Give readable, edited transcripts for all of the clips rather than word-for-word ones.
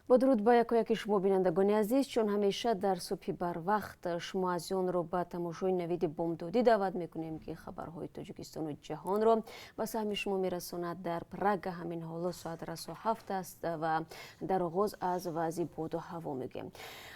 Бо дуруд ба якояки шумо, бинандагони азиз. Чун ҳамеша дар субҳи барвақт шумо азизонро ба тамошои «Навиди бомдодӣ» даъват мекунем, ки хабарҳои Тоҷикистону ҷаҳонро ба саҳми шумо мерасонад. Дар Прага ҳамин ҳоло соат расо 7 аст ва дар оғоз аз вазъи боду ҳаво мегӯем.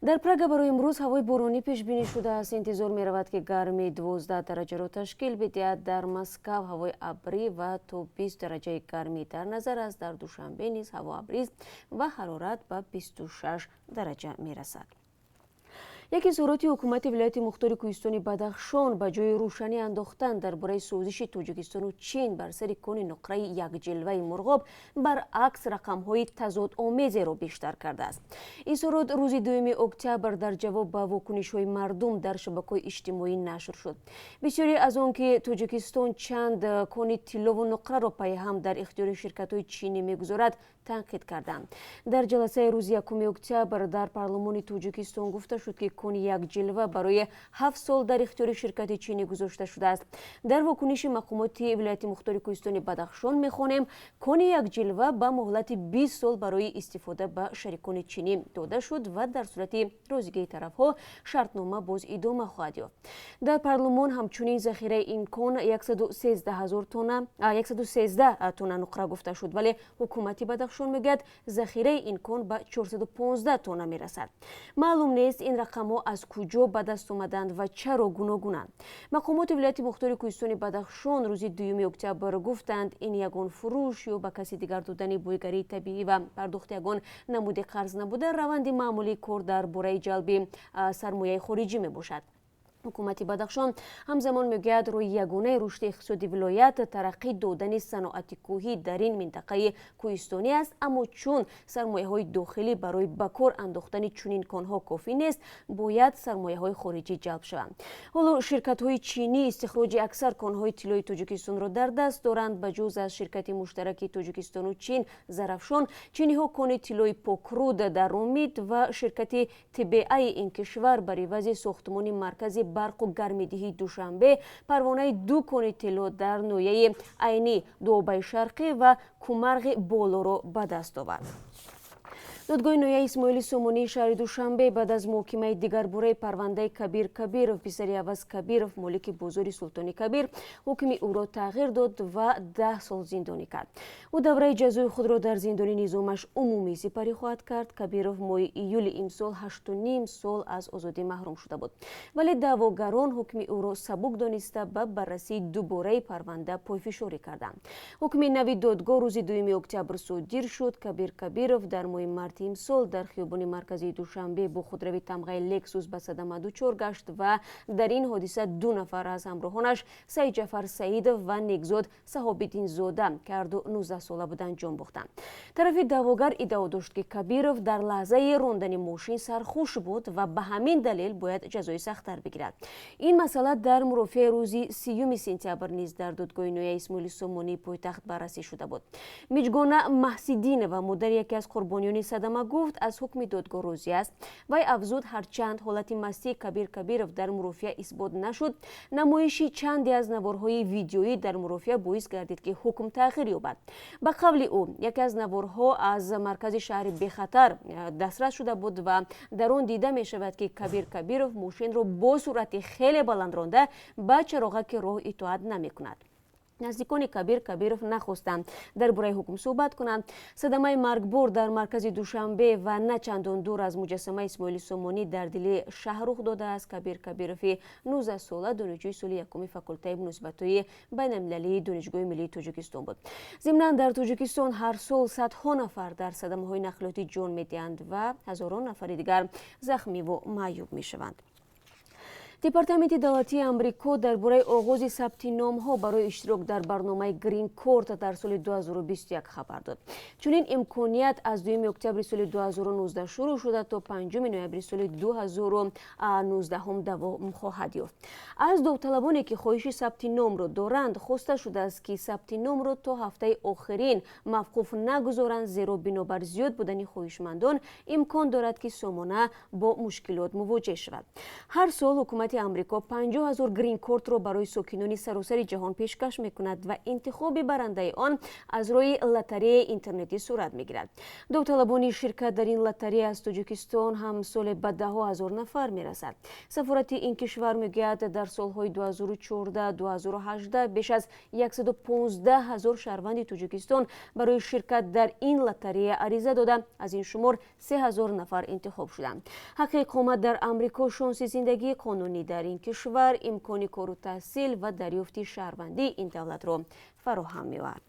Дар Прага барои имрӯз ҳавои боронӣ пешбинӣ шудааст. Интизор меравад, ки гармӣ 12 дараҷаро ташкил бидиҳад. Дар Москав ҳавои абрӣ ва то 20 дараҷаи гармӣ дар назар аст. Дар Душанбе низ ҳаво абрист ва ҳарорат ба 26 дараҷа мерасад. Яке изҳороти ҳукумати вилояти мухтори кӯҳистони Бадахшон ба ҷои рӯшанӣ андохтан дар бораи созиши Тоҷикистону Чин бар сари кони нуқраи якҷилваи Мурғоб, баръакс, рақамҳои тазодомезеро бештар кардааст. Изҳорот рӯзи 2 октябр дар ҷавоб ба вокунишҳои мардум дар шабакаҳои иҷтимоӣ нашр шуд. Бисёре аз он ки Тоҷикистон чанд кони тиллову нуқраро пайҳам дар ихтиёри ширкатҳои чинӣ мегузорад, танқид карданд. Дар ҷаласаи рӯзи 1 октябр дар парлумони Тоҷикистон гуфта шуд, ки кони якҷилва барои 7 сол дар ихтиёри ширкати чинӣ гузошта шудааст. Дар вокуниши мақомоти вилояти мухтори кӯҳистони Бадахшон мехонем: кони якҷилва ба муҳлати 20 сол барои истифода ба шарикони чинӣ дода шуд ва дар сурати розигии тарафҳо шартнома боз идома хоҳад ёфт. Дар парлумон ҳамчунин захираи ин кон 113 ҳазор тонна, 113 тонна нуқра гуфта шуд, вале ҳукумати Бадахшон мегӯяд, захираи ин кон ба 415 тонна мерасад. Маълум нест, ин рақамҳо аз куҷо ба даст омаданд ва чаро гуногунанд. Мақомоти вилояти мухтори кӯҳистони Бадахшон рӯзи 2 октябр гуфтанд, ин ягон фурӯш ё ба каси дигар додани бойгарии табиӣ ва пардохти ягон намуди қарз набуда, раванди маъмулии кор дар бораи ҷалби сармояи хориҷӣ мебошад. Ҳукумати Бадахшон ҳамзамон мегӯяд, роҳи ягонаи рушди иқтисоди вилоят тараққӣ додани саноати кӯҳӣ дар ин минтақаи кӯҳистонӣ аст, аммо чун сармояҳои дохилӣ барои ба кор андохтани чунин конҳо кофӣ нест, бояд сармояҳои хориҷӣ ҷалб шаванд. Ҳоло ширкатҳои чинӣ истихроҷи аксар конҳои тиллои Тоҷикистонро дар даст доранд. Ба ҷуз аз ширкати муштараки Тоҷикистону Чин «Зарафшон», чиниҳо кони тиллои Покруд дар Ромит ва ширкати ТБАи ин кишвар бар ивази сохтмони маркази барқу гармидиҳии Душанбе парвонаи ду кони тилло дар ноҳияи Айнӣ, Дуобаи Шарқӣ ва Кумарғи Болоро ба даст овард. Додгоҳи ноҳияи Исмоили Сомонии шаҳри Душанбе баъд аз муҳокимаи дигарбораи парвандаи Кабир Кабиров, писари Аваз Кабиров, молики бозори Султони Кабир, ҳукми ӯро тағйир дод ва 10 сол зиндонӣ кард. Ӯ давраи ҷазои худро дар зиндони низомаш умумӣ сипарӣ хоҳад кард. Кабиров моҳи июли имсол 8,5 сол аз озодӣ маҳрум шуда буд, вале даъвогарон ҳукми ӯро сабук дониста, ба баррасии дубораи парванда пойфишорӣ карданд. Ҳукми нави додгоҳ рӯзи 2 октябр содир шуд. Кабир Кабиров дар моҳи марти имсол дар хиёбони марказии Душанбе бо худрави тамғаи «Лексус» ба садама дучор гашт ва дар ин ҳодиса ду нафар аз ҳамроҳонаш, Саидҷафар Саидов ва Некзод Саҳобиддинзода, ки ҳарду 19 сола буданд, ҷон бохтанд. Тарафи даъвогар иддао дошт, ки Кабиров дар лаҳзаи рондани мошин сархуш буд ва ба ҳамин далел бояд ҷазои сахттар бигирад. Ин масъала дар мурофиаи рӯзи 30 сентябр низ дар додгоҳи ноҳияи Исмоили Сомонии пойтахт баррасӣ шуда буд. Миҷгона Маҳсидинова, модари яке аз қурбониёни садама, гуфт, аз ҳукми додгоҳ розӣ аст. Вай афзуд, ҳарчанд ҳолати мастии Кабир Кабиров дар мурофиа исбот нашуд, намоиши чанде аз наворҳои видеоӣ дар мурофиа боис гардид, ки ҳукм тағйир ёбад. Ба қавли ӯ, яке аз наворҳо аз маркази шаҳри Бехатар дастрас шуда буд ва дар он дида мешавад, ки Кабир Кабиров мошинро бо суръати хеле баланд ронда, ба чароғаки роҳ итоат намекунад. Наздикони Кабир Кабиров нахостанд дар бораи ҳукм суҳбат кунанд. Садамаи маргбор дар маркази Душанбе ва на чандон дур аз муҷассамаи Исмоили Сомонӣ дар дили шаҳр рух додааст. Кабир Кабирови 19 сола донишҷӯи соли якуми факултаи муносибатҳои байналмилалии Донишгоҳи миллии Тоҷикистон буд. Зимнан, дар Тоҷикистон ҳар сол садҳо нафар дар садамаҳои нақлиётӣ ҷон медиҳанд ва ҳазорон нафари дигар захмиву маъюб мешаванд. Департаменти давлатии Амрико дар бораи оғози сабти номҳо барои иштирок дар барномаи Грин Корт дар соли 2021 хабар дод. Чунин имконият аз 2 октябри соли 2019 шурӯъ шуда, то 5 ноябри соли 2019 давом хоҳад ёфт. Аз довталабоне, ки хоҳиши сабти номро доранд, хоста шудааст, ки сабти номро то ҳафтаи охирин мавқуф нагузоранд, зеро бинобар зиёд будани хоҳишмандон имкон дорад, ки сомона бо мушкилот мувоҷеҳ шавад. Ҳар сол ҳукумати Даулати Амрико 50 ҳазор грин-кортро барои сокинони саросари ҷаҳон пешкаш мекунад ва интихоби барандаи он аз роҳи лотареяи интернетӣ сурат мегирад. Довталабони ширкат дар ин лотарея аз Тоҷикистон ҳам соле ба даҳҳо ҳазор нафар мерасад. Сафорати ин кишвар мегӯяд, дар солҳои 2014-2018 беш аз 115 ҳазор шаҳрванди Тоҷикистон барои ширкат дар ин лотарея ариза дода, аз ин шумор 3 ҳазор нафар интихоб шуданд. Ҳаққи иқомат дар Амрико, шонси зиндагии қонунӣ дар ин кишвар, имкони кору таҳсил ва дарёфти шаҳрвандии ин давлатро фароҳам меовард.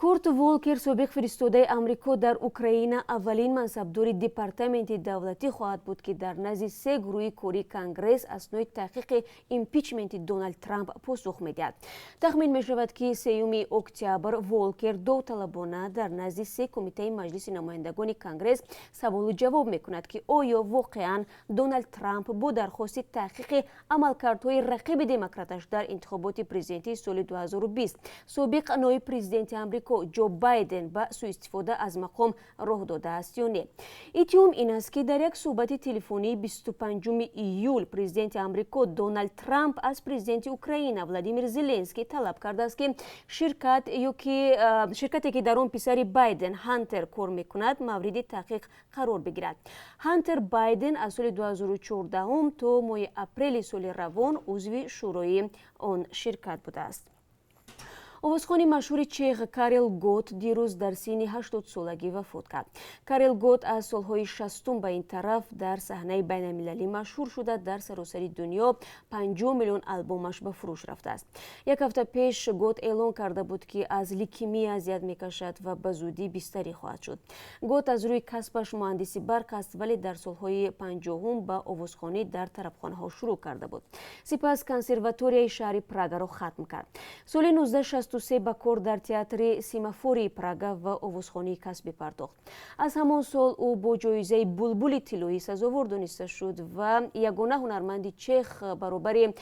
Курт Волкер, собиқ фиристодаи Амрико дар Украина, аввалин мансабдори департаменти давлатӣ хоҳад буд, ки дар назди се гурӯҳи кории Конгресс аснои таҳқиқи импичменти Доналд Трамп посух медиҳад. Тахмин мешавад, ки 3 октябр Волкер довталабона дар назди се кумитаи Маҷлиси намояндагони Конгресс саволу ҷавоб мекунад, ки оё воқеан Доналд Трамп бо дархости таҳқиқи амалкардҳои рақиби демократаш дар интихоботи президентии соли 2020, собиқ ноиб президенти Амрико Ҷо Байден, ба сӯистифода аз мақом роҳ додааст ё не. Иттиҳом ин аст, ки дар як суҳбати телефонии 25 июл президенти Амрико Доналд Трамп аз президенти Украина Владимир Зеленский талаб кардааст, ки ширкат ёки ширкате, ки дар он писари Байден Ҳантер кор мекунад, мавриди таҳқиқ қарор бигирад. Ҳантер Байден аз соли 2014 то моҳи апрели соли равон узви шӯрои он ширкат будааст. Овозхони машҳури чех Карел Гот дирӯз дар синни 80-солагӣ вафот кард. Карел Гот аз солҳои 60-ум ба ин тараф дар саҳнаи байналмилалӣ машҳур шуда, дар саросари дунё 50 миллион албомаш ба фурӯш рафтааст. Як ҳафта пеш Гот эълон карда буд, ки аз лейкемия азият мекашад ва ба зудӣ бистарӣ хоҳад шуд. Гот аз рӯи касбаш муҳандиси барқ аст, вале дар солҳои 50-ум ба овозхонӣ дар тарабхонаҳо шурӯъ карда буд. Сипас консерваторияи шаҳри Прагаро хатм кард. Соли 1963 ба кор дар театри Семафории Прага ва овозхонии касбӣ пардохт. Аз ҳамон сол ӯ бо ҷоизаи Булбули тиллоӣ сазовор дониста шуд ва ягона ҳунарманди чех баробари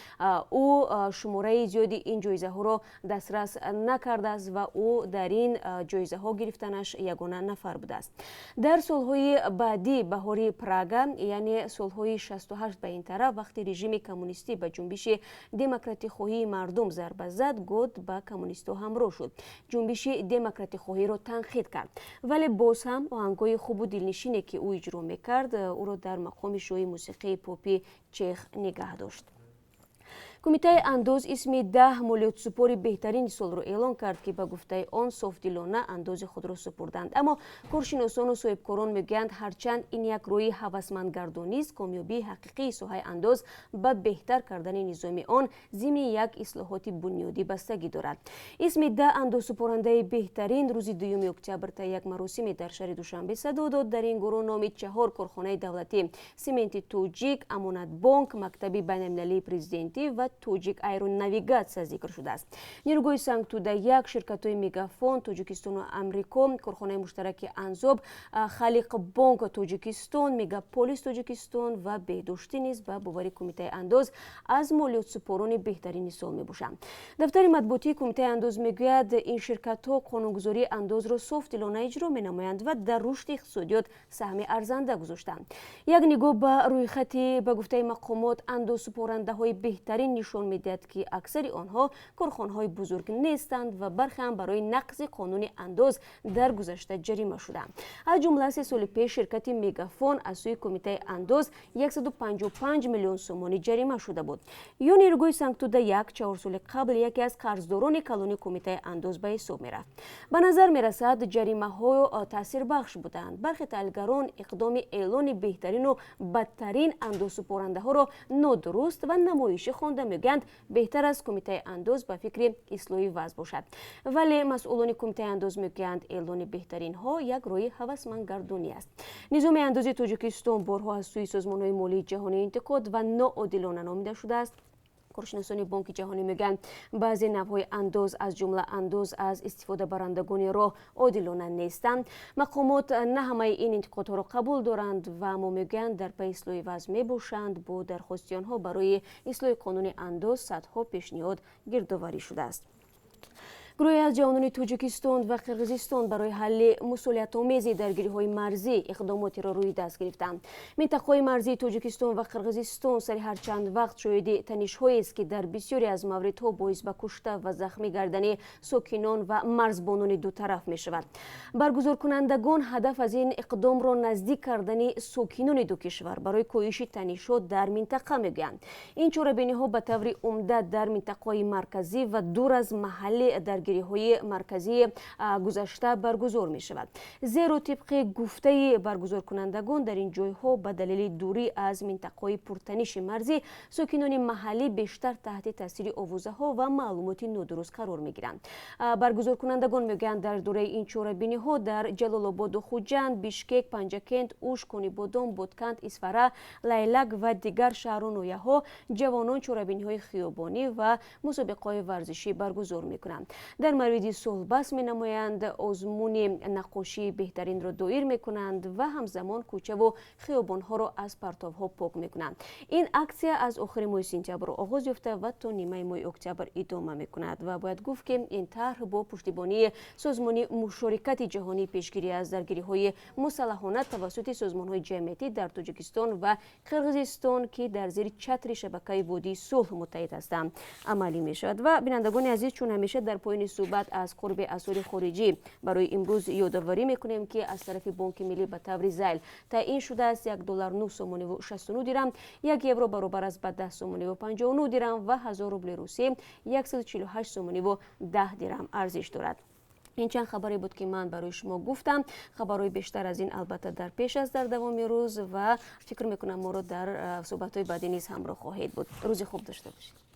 ӯ шумораи зиёди ин ҷоизаҳоро дастрас накардааст ва ӯ дар ин ҷоизаҳо гирифтанаш ягона нафар будааст. Дар солҳои баъдӣ баҳори Прага, яъне солҳои 68 ба ин тараф, вақти режими коммунистӣ ба ҷунбиши демократихоҳии мардум зарба зад, Гот ба коммунистҳо ҳамроҳ шуд, ҷунбиши демократихоҳиро танқид кард, вале боз ҳам оҳангҳои хубу дилнишине, ки ӯ иҷро мекард, ӯро дар мақоми шоҳи мусиқии попи чех нигаҳ дошт. Кумитаи андоз исми 10 молиётсупори беҳтарини солро эълон кард, ки ба гуфтаи он софдилона андози худро супурданд. Аммо коршиносону соҳибкорон мегӯянд, ҳарчанд ин як роҳи ҳавасмандгардонист, комёбии ҳақиқии соҳаи андоз ба беҳтар кардани низоми он зимни як ислоҳоти бунёдӣ бастагӣ дорад. Исми 10 андозсупорандаи беҳтарин рӯзи 2 октябр та як маросиме дар шаҳри Душанбе садо дод. Дар ин гурӯҳ номи чаҳор корхонаи давлатӣ: Сементи Тоҷик, Амонатбонк, Мактаби байналмилалии президентӣ ва Тоҷик Аэронавигатсия зикр шудааст. Нерӯгоҳи Сангтуда 1, ширкатҳои Мегафон, Тоҷикистону Амрико, корхонаи муштараки Анзоб, Халиқбонк Тоҷикистон, Мегаполис Тоҷикистон ва Беҳдоштӣ низ ба бовари кумитаи андоз аз молиётсупорони беҳтарини сол мебошанд. Дафтари матбуотии кумитаи андоз мегӯяд, ин ширкатҳо қонунгузории андозро софдилона иҷро менамоянд ва дар рушди иқтисодиёт саҳми арзанда гузоштанд. Як нигоҳ ба рӯйхати, ба гуфтаи мақомот, андозсупорандаҳои беҳтарин нишон медиҳад, ки аксари онҳо корхонаҳои бузург нестанд ва бархе ҳам барои нақзи қонуни андоз дар гузашта ҷарима шуданд. Аз ҷумла 3 соли пеш ширкати Мегафон аз сӯи кумитаи андоз 155 миллион сомонӣ ҷарима шуда буд. Ё нерӯгоҳи Сангтуда 1 4 соли қабл яке аз қарздорони калони кумитаи андоз ба ҳисоб мерафт. Ба назар мерасад, ҷаримаҳо таъсирбахш буданд. Бархе таҳлилгарон иқдоми эълони беҳтарину бадтарин андозсупорандаҳоро нодуруст ва намоишӣ хонда, мегӯянд, беҳтар аст кумитаи андоз ба фикри ислоҳи вазъ бошад. Вале масъулони кумитаи андоз мегӯянд, эълони беҳтаринҳо як роҳи ҳавасмандгардонӣ аст. Низоми андози Тоҷикистон борҳо аз сӯи созмонҳои молии ҷаҳонӣ интиқод ва ноодилона номида шудааст. Коршиносони Бонки ҷаҳонӣ мегӯянд, баъзе навъҳои андоз, аз ҷумла андоз аз истифодабарандагони роҳ, одилона нестанд. Мақомот на ҳамаи ин интиқодҳоро қабул доранд ва аммо мегӯянд, дар пайи ислоҳи вазъ мебошанд. Бо дархости онҳо барои ислоҳи қонуни андоз садҳо пешниҳод гирдоварӣ шудааст. Гурӯҳе аз ҷавонони Тоҷикистон ва Қирғизистон барои ҳалли мусолиҳатомези даргириҳои марзӣ иқдомотеро рӯи даст гирифтанд. Минтақаҳои марзии Тоҷикистон ва Қирғизистон сари ҳар чанд вақт шоҳиди танишҳоест, ки дар бисёре аз мавридҳо боис ба кушта ва захмӣ гардани сокинон ва марзбонони ду тараф мешавад. Баргузоркунандагон ҳадаф аз ин иқдомро наздик кардани сокинони ду кишвар барои коҳиши танишҳо дар минтақа мегӯянд. Ин чорабиниҳо ба таври умда дар минтақаҳои марказӣ ва дур аз маҳалли даргириҳои марказии гузашта баргузор мешавад, зеро тибқи гуфтаи баргузоркунандагон, дар ин ҷойҳо ба далели дурӣ аз минтақаҳои пуртаниши марзӣ сокинони маҳаллӣ бештар таҳти таъсири овозаҳо ва маълумоти нодуруст қарор мегиранд. Баргузоркунандагон мегӯянд, дар доираи ин чорабиниҳо дар Ҷалолободу Хуҷанд, Бишкек, Панҷакент, Уш, Конибодом, Ботканд, Исфара, Лайлак ва дигар шаҳру ноҳияҳо ҷавонон чорабиниҳои хиёбонӣ ва мусобиқаҳои варзишӣ баргузор мекунанд, дар мавриди сулҳ баҳс менамоянд, озмуни наққошии беҳтаринро доир мекунанд ва ҳамзамон кӯчаву хиёбонҳоро аз партовҳо пок мекунанд. Ин аксия аз охири моҳи сентябр оғоз ёфта ва то нимаи моҳи октябр идома мекунад. Ва бояд гуфт, ки ин тарҳ бо пуштибонии Созмони мушорикати ҷаҳонии пешгирӣ аз даргириҳои мусаллаҳона тавассути созмонҳои ҷамъиятӣ дар Тоҷикистон ва Қирғизистон, ки дар зери чатри Шабакаи Водии сулҳ муттаҳид ҳастанд, амалӣ мешавад. Ва бинандагони азиз, чун ҳамеша дар поёни суҳбат аз қурби асъори хориҷӣ барои имрӯз ёдоварӣ мекунем, ки аз тарафи Бонки Миллӣ ба таври зайл таъин шудааст: 1 доллар 9 сомониву 69 дирам, 1 евро баробар аст ба 10 сомониву 59 дирам ва 1000 рубли русӣ 148 сомониву 10 дирам арзиш дорад. Ин чанд хабаре буд, ки ман барои шумо гуфтам. Хабарҳои бештар аз ин албатта дар пеш аст дар давоми рӯз ва фикр мекунам, моро дар суҳбатҳои баъдӣ низ ҳамроҳ хоҳед буд. Рӯзи хуб дошта бошед.